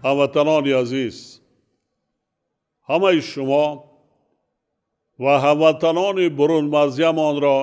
Ҳамватанони азиз, ҳамаи шумо ва ҳамватанони бурунмарзиямонро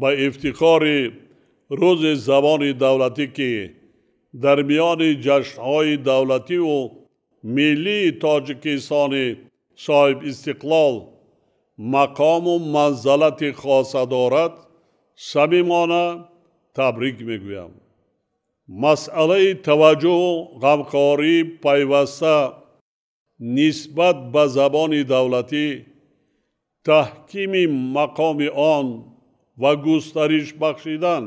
ба ифтихори рӯзи забони давлатӣ, ки дар миёни ҷашнҳои давлативу миллии Тоҷикистони соҳибистиқлол мақому манзалати хоса дорад, самимона табрик мегӯям. Масъалаи таваҷҷӯҳу ғамхории пайваста нисбат ба забони давлатӣ, таҳкими мақоми он ва густариш бахшидан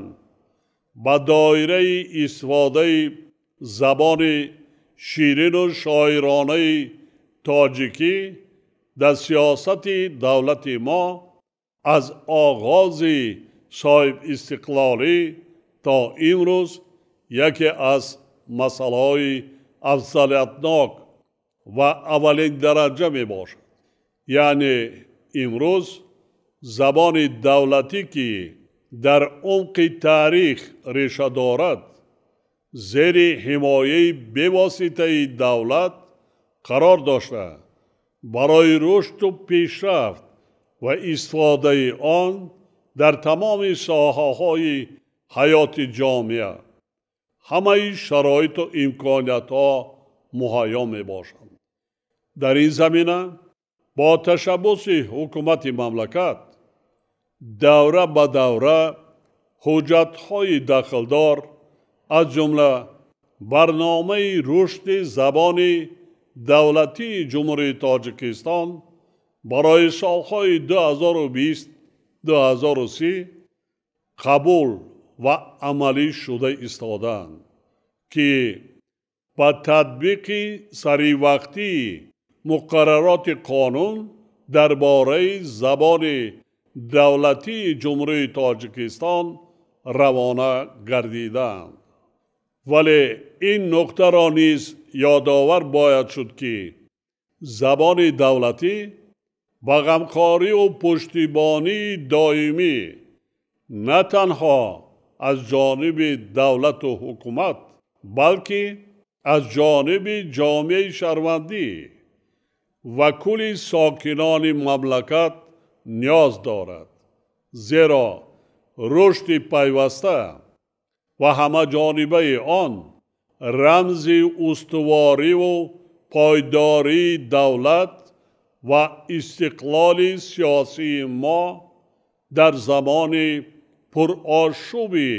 ба доираи истифодаи забони ширину шоиронаи тоҷикӣ дар сиёсати давлати мо аз оғози соҳибистиқлолӣ то имрӯз яке аз масъалаҳои афзалиятнок ва аввалиндараҷа мебошад. Яъне имрӯз забони давлатӣ, ки дар умқи таърих реша дорад, зери ҳимояи бевоситаи давлат қарор дошта, барои рушду пешрафт ва истифодаи он дар тамоми соҳаҳои ҳаёти ҷомеа ҳамаи шароиту имкониятҳо муҳайё мебошанд. Дар ин замина бо ташаббуси ҳукумати мамлакат давра ба давра ҳуҷҷатҳои дахлдор, аз ҷумла барномаи рушди забони давлатии Ҷумҳурии Тоҷикистон барои солҳои 2020-2030 қабул ва амалӣ шуда истодаанд, ки ба татбиқи саривақтии муқаррароти қонун дар бораи забони давлатии Ҷумҳурии Тоҷикистон равона гардидаанд. Вале ин нуқтаро низ ёдовар бояд шуд, ки забони давлатӣ ба ғамхориву пуштибонии доимӣ на танҳо аз ҷониби давлату ҳукумат, балки аз ҷониби ҷомеаи шаҳрвандӣ ва кулли сокинони мамлакат ниёз дорад, зеро рушди пайваста ва ҳамаҷонибаи он рамзи устувориву пойдории давлат ва истиқлоли сиёсии мо дар замони пурошӯби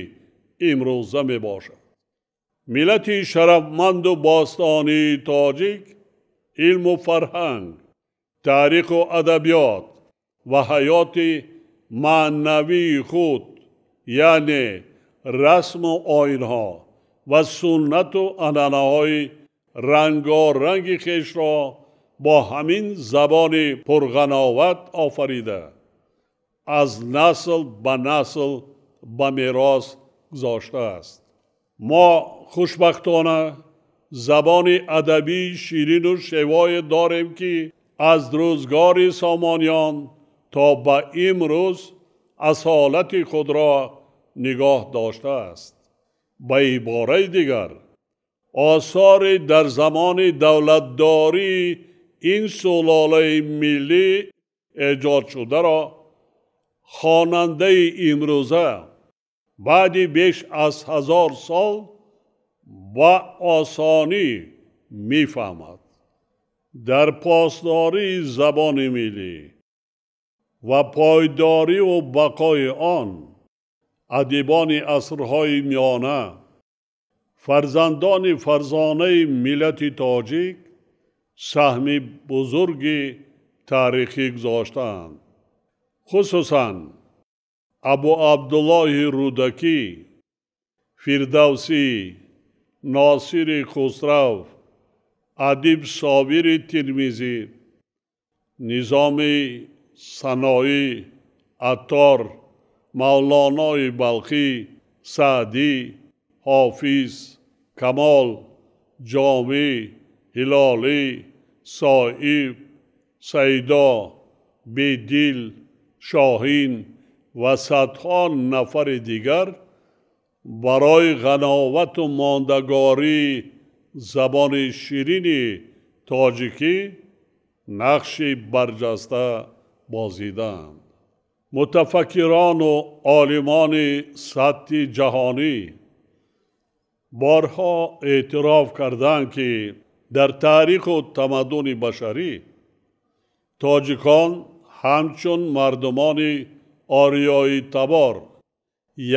имрӯза мебошад. Миллати шарафманду бостонии тоҷик илму фарҳанг, таъриху адабиёт ва ҳаёти маънавии худ, яъне расму оинҳо ва суннату анъанаҳои рангоранги хешро бо ҳамин забони пурғановат офарида, аз насл ба насл ба мерос гузоштааст. Мо хушбахтона забони адабии ширину шевое дорем, ки аз рӯзгори Сомониён то ба имрӯз асолати худро нигоҳ доштааст. Ба ибораи дигар, осори дар замони давлатдории ин сулолаи миллӣ эҷодшударо хонандаи имрӯза баъди беш аз 1000 сол ба осонӣ мефаҳмад. Дар посдории забони миллӣ ва пойдориву бақои он адибони асрҳои миёна, фарзандони фарзонаи миллати тоҷик саҳми бузурги таърихӣ гузоштаанд. Хусусан Абу Абдуллоҳи Рӯдакӣ, Фирдавсӣ, Носири Хусрав, адиб Собири Термизӣ, Низоми Саноӣ, Аттор, Мавлонои Балхӣ, Саъдӣ, Ҳофиз, Камол, Ҷомӣ, Ҳилолӣ, Соиб, Сайдо, Бедил, Шоҳин ва садҳо нафари дигар барои ғановату мондагории забони ширини тоҷикӣ нақши барҷаста бозидаанд. Мутафаккирону олимони сатҳи ҷаҳонӣ борҳо эътироф карданд, ки дар таъриху тамаддуни башарӣ тоҷикон ҳамчун мардумони ориёитабор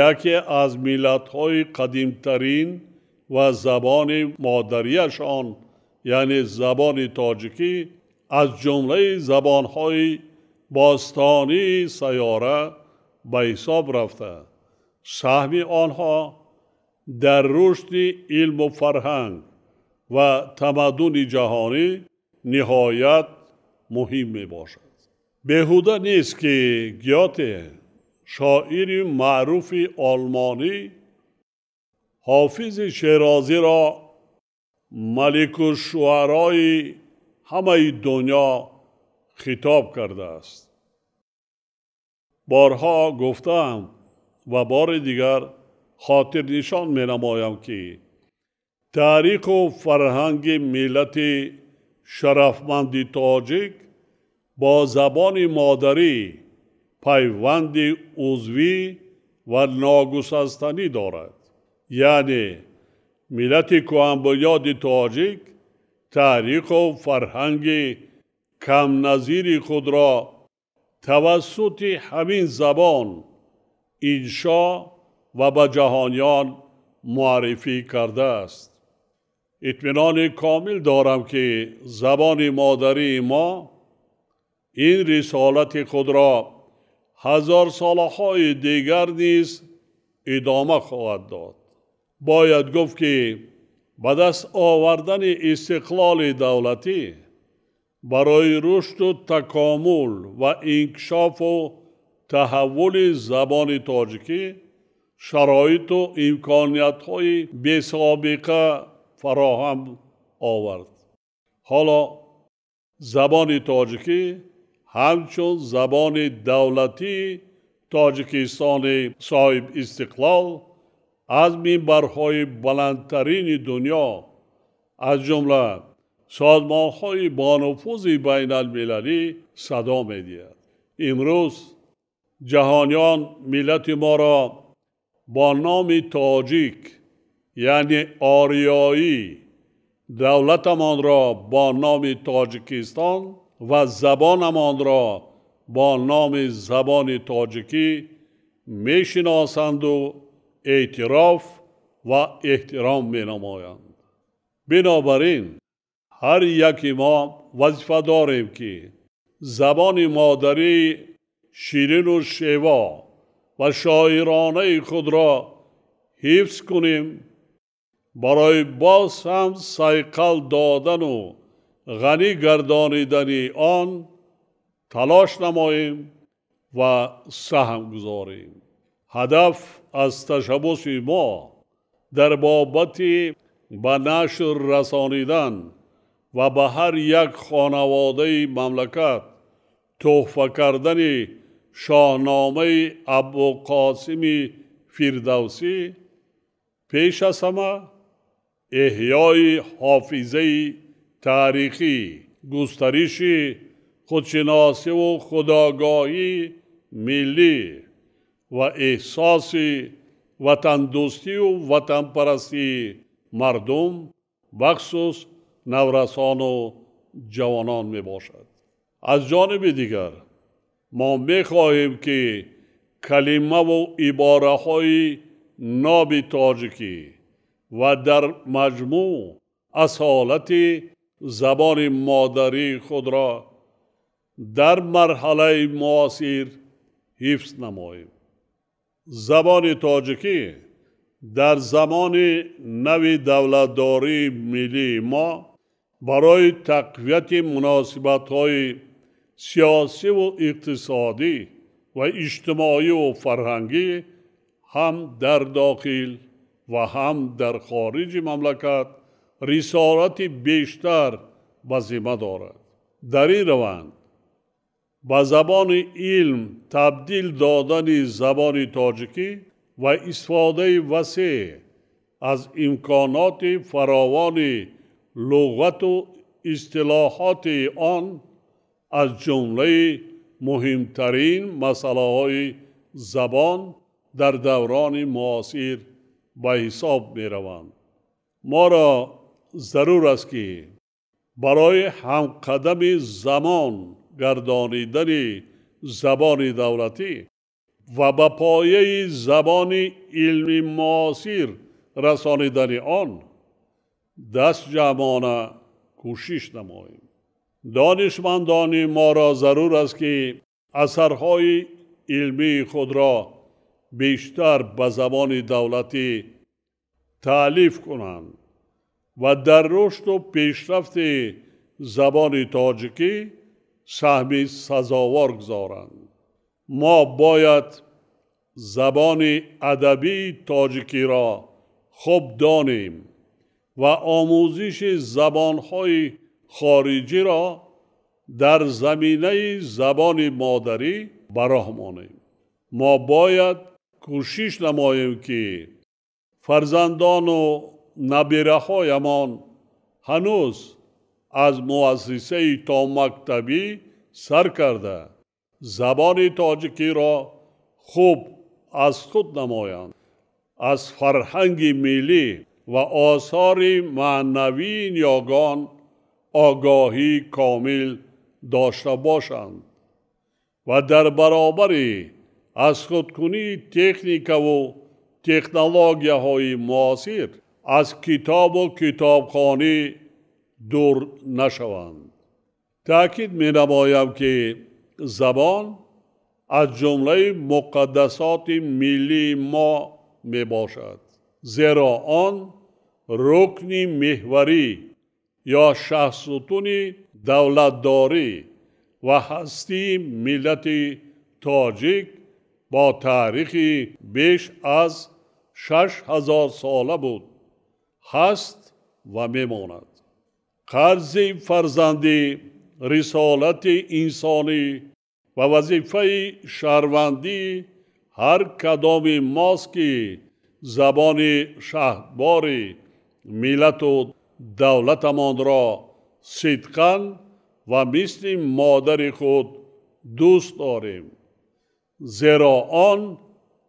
яке аз миллатҳои қадимтарин ва забони модарияшон, яъне забони тоҷикӣ, аз ҷумлаи забонҳои бостонии сайёра ба ҳисоб рафта, саҳми онҳо дар рушди илму фарҳанг ва тамаддуни ҷаҳонӣ ниҳоят муҳим мебошад. Беҳуда нест, ки Гёте, шоири маъруфи олмонӣ, Ҳофизи Шерозиро маликушшуарои ҳамаи дунё хитоб кардааст. Борҳо гуфтаам ва бори дигар хотирнишон менамоям, ки таъриху фарҳанги миллати шарафманди тоҷик бо забони модарӣ пайванди узвӣ ва ногусастанӣ дорад. Яъне миллати кӯҳанбунёди тоҷик таъриху фарҳанги камназири худро тавассути ҳамин забон иншо ва ба ҷаҳониён муаррифӣ кардааст. Итминони комил дорам, ки забони модарии мо ин рисолати худро ҳазорсолаҳои дигар низ идома хоҳад дод. Бояд гуфт, ки ба даст овардани истиқлоли давлатӣ барои рушду такомул ва инкишофу таҳаввули забони тоҷикӣ шароиту имкониятҳои бесобиқа фароҳам овард. Ҳоло забони тоҷикӣ ҳамчун забони давлатии Тоҷикистони соҳибистиқлол аз минбарҳои баландтарини дунё, аз ҷумла созмонҳои бонуфузи байналмилалӣ садо медиҳад. Имрӯз ҷаҳониён миллати моро бо номи тоҷик, яъне ориёӣ, давлатамонро бо номи Тоҷикистон ва забонамонро бо номи забони тоҷикӣ мешиносанду эътироф ва эҳтиром менамоянд. Бинобар ин ҳар яки мо вазифа дорем, ки забони модарии ширину шево ва шоиронаи худро ҳифз кунем, барои боз ҳам сайқал додану ғанӣ гардонидани он талош намоем ва саҳм гузорем. Ҳадаф аз ташаббуси мо дар бобати ба нашр расонидан ва ба ҳар як хонаводаи мамлакат тӯҳфа кардани шоҳномаи Абуқосими Фирдавсӣ пеш аз ҳама эҳёи ҳофизаи таърихӣ, густариши худшиносиву худогоҳии миллӣ ва эҳсоси ватандӯстию ватанпарастии мардум, бахусус наврасону ҷавонон мебошад. Аз ҷониби дигар мо мехоҳем, ки калимаву ибораҳои ноби тоҷикӣ ва дар маҷмӯъ асолати забони модарии худро дар марҳалаи муосир ҳифз намоем. Забони тоҷикӣ дар замони нави давлатдории миллии мо барои тақвияти муносибатҳои сиёсиву иқтисодӣ ва иҷтимоиву фарҳангӣ ҳам дар дохил ва ҳам дар хориҷи мамлакат рисолати бештар ба зимма дорад. Дар ин раванд ба забони илм табдил додани забони тоҷикӣ ва истифодаи васеъ Аз имконоти фаровони луғату истилоҳоти он аз ҷумлаи муҳимтарин масъалаҳои забон дар даврони муосир ба ҳисоб мераванд. Моро зарур аст, ки барои ҳамқадами замон гардонидани забони давлатӣ ва ба пояи забони илми муосир расонидани он дастҷамъона кӯшиш намоем. Донишмандони моро зарур аст, ки асарҳои илмии худро бештар ба забони давлатӣ таълиф кунанд ва дар рушду пешрафти забони тоҷикӣ саҳми сазовор гузоранд. Мо бояд забони адабии тоҷикиро хуб донем ва омӯзиши забонҳои хориҷиро дар заминаи забони модарӣ ба роҳ монем. Мо бояд кӯшиш намоем, ки фарзандону набираҳоямон ҳанӯз аз муассисаи томактабӣ сар карда забони тоҷикиро хуб аз худ намоянд, аз фарҳанги миллӣ ва осори маънавии ниёгон огоҳии комил дошта бошанд ва дар баробари аз худкунии техникаву технологияҳои муосир аз китобу китобхонӣ дур нашаванд. Таъкид менамоям, ки забон аз ҷумлаи муқаддасоти миллии мо мебошад, зеро он рукни меҳварӣ ё шаҳсутуни давлатдорӣ ва ҳастии миллати тоҷик бо таърихи беш аз 6000 сола буд, ҳаст ва мемонад. Қарзи фарзандӣ, рисолати инсонӣ ва вазифаи шаҳрвандии ҳар кадоми мост, ки забони шаҳдбори миллату давлатамонро сидқан ва мисли модари худ дӯст дорем, зеро он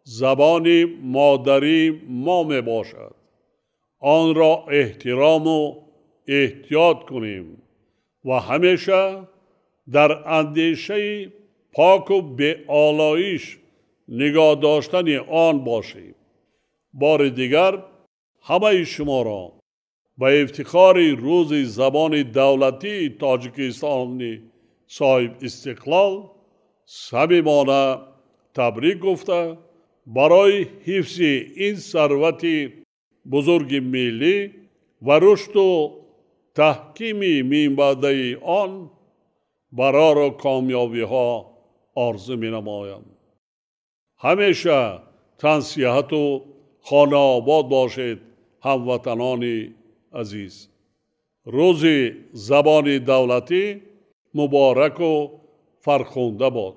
забони модарии мо мебошад. Онро эҳтирому эҳтиёт кунем ва ҳамеша дар андешаи поку беолоиш нигоҳ доштани он бошем. Бори дигар ҳамаи шуморо ба ифтихори рӯзи забони давлатии Тоҷикистони соҳибистиқлол самимона табрик гуфта, барои ҳифзи ин сарвати бузурги миллӣ ва рушду таҳкими минбаъдаи он барору комёбиҳо орзу менамоям. Ҳамеша тансиҳату хонаобод бошед, ҳамватанони азиз. Рӯзи забони давлатӣ мубораку фархунда бод.